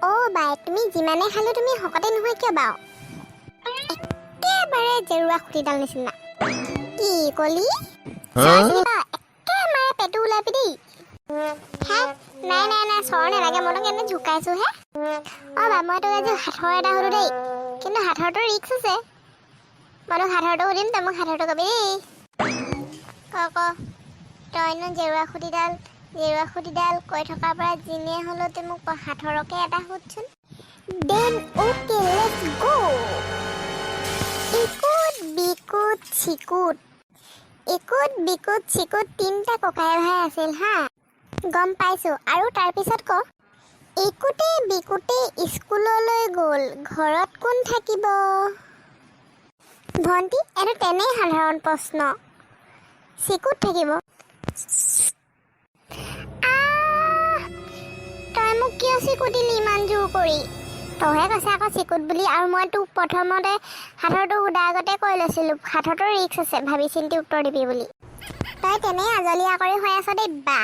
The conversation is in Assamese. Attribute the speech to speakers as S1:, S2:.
S1: অ' বাই, তুমি যিমানে খালেও তুমি শকতে নোহোৱা কিয় বাৰু? একেবাৰে জেৰুৱা খুটিডাল নিচিনা। কি কলি? একেবাৰে পেটু ওলাবি দেই। হে, নাই নাই নাই, চৰ নালাগে, মই তোক এনে জোকাইছো হে। অ' বা, মই তোক আজি সাঁথৰ এটা সুধো দেই, কিন্তু সাঁথৰটো ৰিস্ক আছে। মই তোক সাঁথৰটো সুধিম, তই মোক সাঁথৰটো কবি দেই। ক ক। তইনো জেৰুৱা খুটিডাল জেৰুৱা খুটিডাল কৈ থকাৰ পৰা যিনে হ'লেও তই মোক সাঁথৰকে এটা সুধচোন। Then okay, let's go. ইকুট বিকুট চিকুট, ইকুট বিকুট চিকুট তিনিটা ককাই ভাই আছিল। হা, গম পাইছো। আৰু তাৰপিছত ক। ইকুটে বিকুটে স্কুললৈ গ'ল, ঘৰত কোন থাকিব? ভণ্টি, এইটো তেনেই সাধাৰণ প্ৰশ্ন। চিকুট থাকিব। আহ! তই মোক কিয় চিকুটিলি ইমান জোৰ কৰি? তইহে কৈছে আকৌ চিকুট বুলি। আৰু মই তোক প্ৰথমতে সাঁথৰটো সোধাৰ আগতে কৈ লৈছিলোঁ, সাঁথৰটো ৰিস্ক আছে, ভাবি চিন্তি উত্তৰ দিবি বুলি। তই তেনেই আজলীয়া কৰি হৈ আছ দেই বা।